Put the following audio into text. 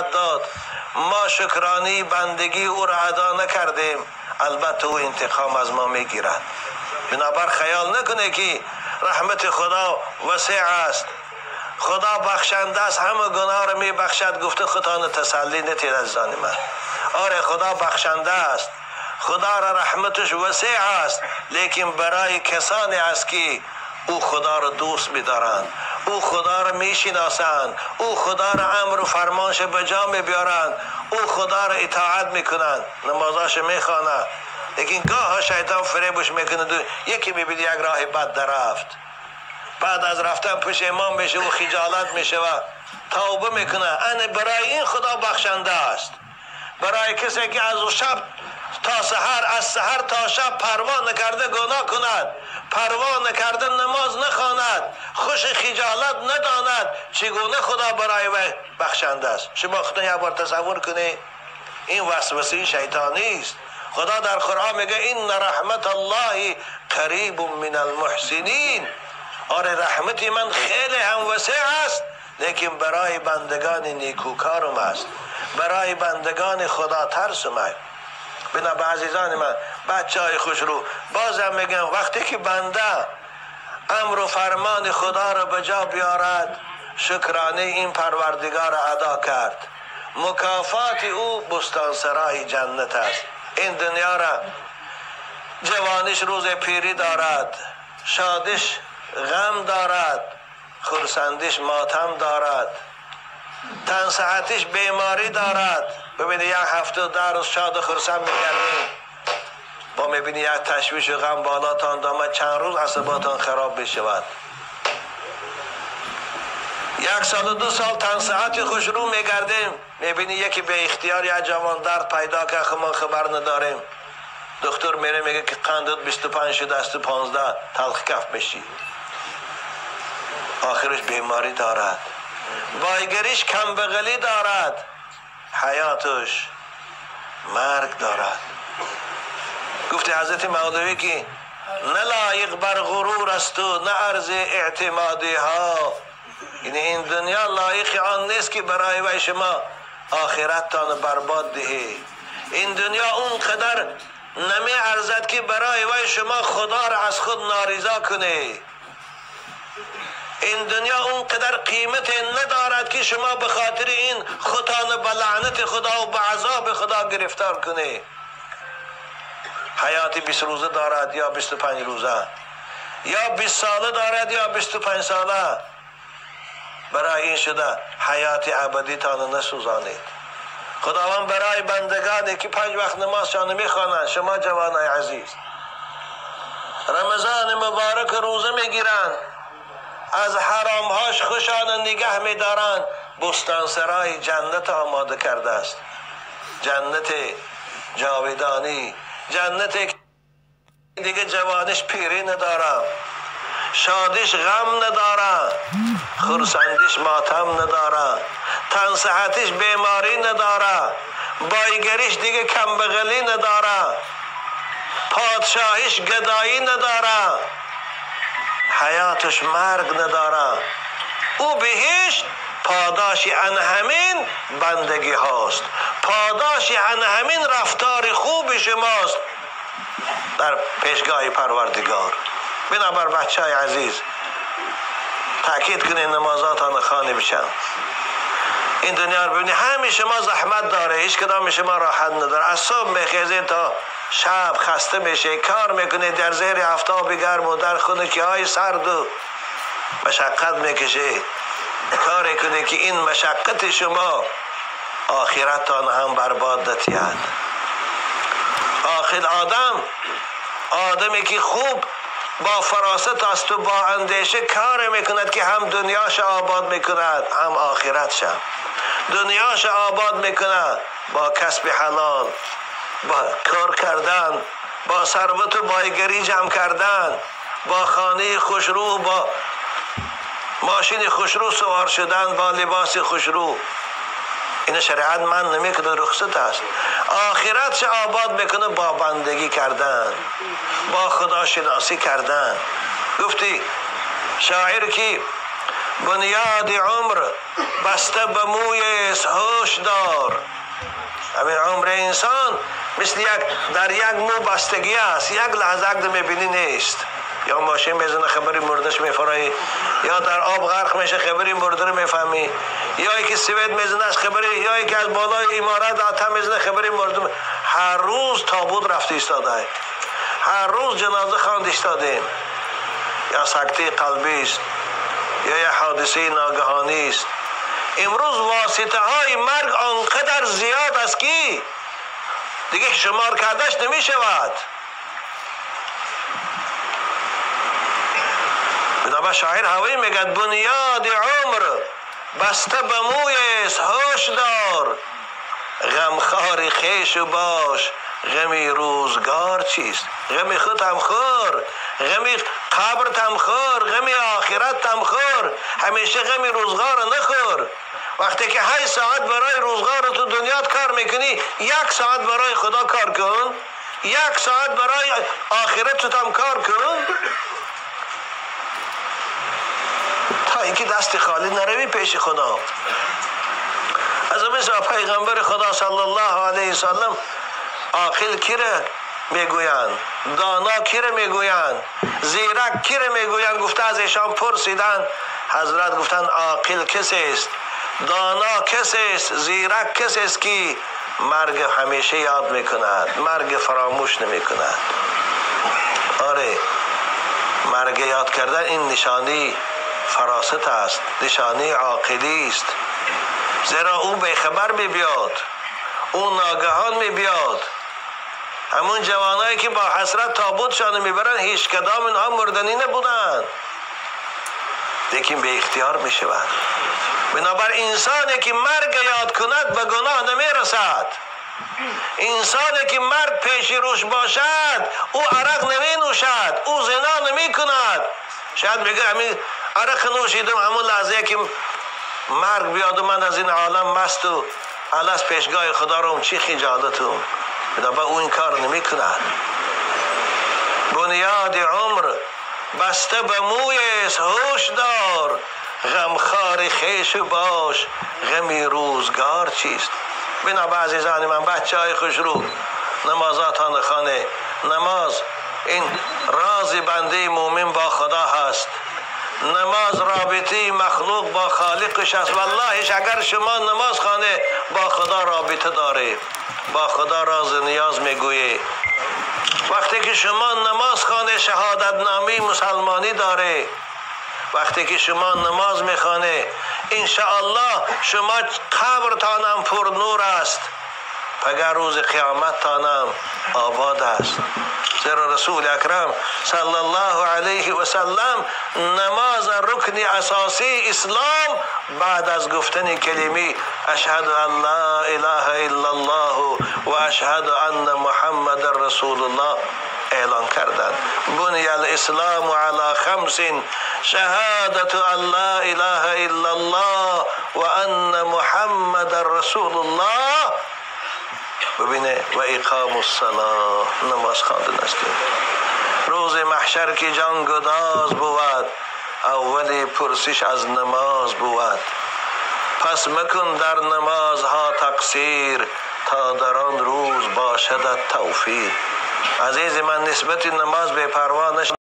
صحت داد، ما شکرانی بندگی او را ادا نکردیم، البته او انتقام از ما میگیرد. بنابر خیال نکنه که رحمت خدا وسیع است، خدا بخشنده است، همه گناه را میبخشد، گفته خودتان تسلی ندید عزیزان من. آره خدا بخشنده است، خدا را رحمتش وسیع است، لیکن برای کسانی است که او خدا را دوست می‌دارند، او خدا را میشناسند، او خدا را امر و فرمانش به جا می‌بیارند، او خدا را اطاعت میکنند، نمازاش میخوانند. لیکن گاه شیطان فریبش میکنه، یکی میبینی یک راه بد درفت، بعد از رفتن پشیمان میشه و خجالت میشه و توبه میکنه. ان برای این خدا بخشنده است. برای کسی که از شب تا سحر، از سحر تا شب پروا نکرده گناه کند، پروا نکرده نماز نخواند، خوش خجالت نداند، چگونه خدا برای وی بخشنده است؟ شما خودتون یک بار تصور کنید، این وسوسه شیطانی است. خدا در قرآن میگه ان رحمت الله قریب من المحسنین. آره رحمت من خیلی هم وسیع است، لیکن برای بندگان نیکوکارم است، برای بندگان خدا ترسم است. بنا عزیزان من، بچه های خوش رو، بازم میگم وقتی که بنده امر و فرمان خدا را به جا بیارد، شکرانه این پروردگار را ادا کرد، مکافات او بستانسرای جنت است. این دنیا را جوانش روز پیری دارد، شادش غم دارد، خرسندش ماتم دارد، تن صحتش بیماری دارد. ببینید یک هفته 10 روز شاد و خرسند میگردیم، با میبینی یک تشویش و غم بالاتان دامد، چند روز عصباتان خراب بشود. 1 سال و 2 سال تن صحت خوش رو میگردیم، میبینی یکی به اختیار یک جوان درد پیدا که ما خبر نداریم، دکتر میره میگه که قندت 25 شده است و 15، تلخ کف بشی، آخرش بیماری دارد، بایگریش کم بغلی دارد، حیاتش مرگ دارد. گفت حضرت مولوی که نه لایق بر غرور است و نه عرض اعتمادی ها، یعنی این دنیا لایق آن نیست که برای وی شما آخرتتان برباد دهی. این دنیا اونقدر نمی ارزد که برای وی شما خدا را از خود نارضا کنی. این دنیا اونقدر قیمت ندارد که شما به خاطر این خودتان به لعنت خدا و به عذاب خدا گرفتار کنی. حیات 20 روزه دارد یا 25 روزه، یا 20 ساله دارد یا 25 ساله. برای این شده حیات ابدی تان نسوزانید. خداوند برای بندگانی که 5 وقت نمازشان میخوانند، شما جوانای عزیز رمضان مبارک روزه میگیرند، از حرامهاش خوشان نگه میدارند، بستانسرای جنت آماده کرده است، جنت جاودانی، جنت دیگه جوانش پیری نداره، شادش غم نداره، خرسندش ماتم نداره، تن صحتش بیماری نداره، بایگریش دیگه کم بغلی نداره، پادشاهیش گدایی نداره، حیاتش مرگ نداره. او بهشت پاداش ان همین بندگی هاست، پاداش ان همین رفتار خوب شماست در پیشگاه پروردگار. بنابر بچه های عزیز تاکید کنید نمازاتان خانه بشن. این دنیا رو ببینید، همه شما زحمت داره، هیچ کدام شما راحت نداره. از صبح میخیزید تا شب خسته میشه، کار میکنید در زیر آفتاب گرم و در خنکی های سرد و مشقت میکشه. کار کنید که این مشقت شما آخرتان هم برباد نتید. آخر آدمی که خوب با فراست است و با اندیشه کار میکند که هم دنیاش آباد میکند هم آخرتش. دنیاش آباد میکند با کسب حلال، با کار کردن، با ثروت و بایگری جمع کردن، با خانه خوشرو، با ماشین خوشرو سوار شدن، با لباس خوشرو. این شریعت من نمیکنه، رخصت است. آخرتش آباد میکنه با بندگی کردن، با خداشناسی کردن. گفتی شاعر که بنیاد عمر بسته به موی است، هوش دار. همین عمر انسان مثل یک در یک مو بستگی است، یک لحظه اگه میبینی نیست. یا ماشین میزنه خبری مردش میفرایی، یا در آب غرق میشه خبری مرده رو میفهمی، یا یکی سوید میزنه از خبری، یا یکی از بالای عمارت آتم میزنه خبری مرده. هر روز تابوت رفته ایستاده، هر روز جنازه خواند ایستادیم. یا سکته قلبی است، یا یه حادثه ناگهانی است. امروز واسطه های مرگ آنقدر زیاد است که دیگه شمار کردش نمی شود. بنابر شاعر هوایی میگه بنیاد عمر بسته به موی است هوش دار، غمخوار خویش باش غمی روزگار چیست. غمی خود هم خور، غمی قبرت هم خور، غمی آخرت هم خور، همیشه غمی روزگار نخور. وقتی که 8 ساعت برای روزگار تو دنیات کار میکنی، 1 ساعت برای خدا کار کن، 1 ساعت برای آخرت هم کار کن، تا اینکه دست خالی نروی پیش خدا. از مثل پیغمبر خدا صلی الله علیه وسلم عاقل کی را میگویند، دانا کی را میگویند، زیرک کی را میگویند؟ گفته از ایشان پرسیدند، حضرت گفتند عاقل کسی است، دانا کسی است، زیرک کسی است که مرگ همیشه یاد میکند، مرگ فراموش نمیکند. آره، مرگ یاد کردن این نشانی فراست است، نشانی عاقلی است. زیرا او بیخبر میبیاد، او ناگهان میبیاد. همون جوانایی که با حسرت تابوتشان میبرن هیچ کدام اینها مردنی نبودن، لیکن به اختیار میشود. بنابر انسانی که مرگ یاد کند به گناه نمیرسد. انسانی که مرگ پیش روش باشد او عرق نمی نوشد، او زنا نمی کند. شاید میگه همین عرق نوشیدم، همون لحظه که مرگ بیاد و من از این عالم مست و الست پیشگاه خدا روم، چی خجالتم. بنابر او این کار نمی کند. بنیاد عمر بسته به موی است هوش دار، غمخوار خویش باش غمی روزگار چیست. بنابر عزیزان من، بچه های خوشرو، نمازاتان خانه. نماز این راز بنده مومن با خدا هست. نماز رابطه مخلوق با خالقش است. والله اگر شما نماز خانه با خدا رابطه داره، با خدا راز نیاز میگویی. وقتی که شما نماز خانه شهادت نامی مسلمانی داره، وقتی که شما نماز میخوانه انشاءالله شما قبرتانم پر نور است، پگر روز قیامت تانم آباد است. زیرا رسول اکرم صلی الله علیه و سلم نماز رکن اساسی اسلام بعد از گفتن کلمه اشهد ان لا اله الا الله و اشهد ان محمد رسول الله اعلان کردند. بنی الاسلام علی خمس، شهادت ان لا اله الا الله و ان محمد رسول الله. ببینه و اقام الصلاه، نماز خواندن است. روز محشر که جان گداز بود، اول پرسش از نماز بود. پس مکن در نمازها تقصیر، تا در آن روز باشدت توفیق. عزیز من، نسبت نماز بے پروا نشد.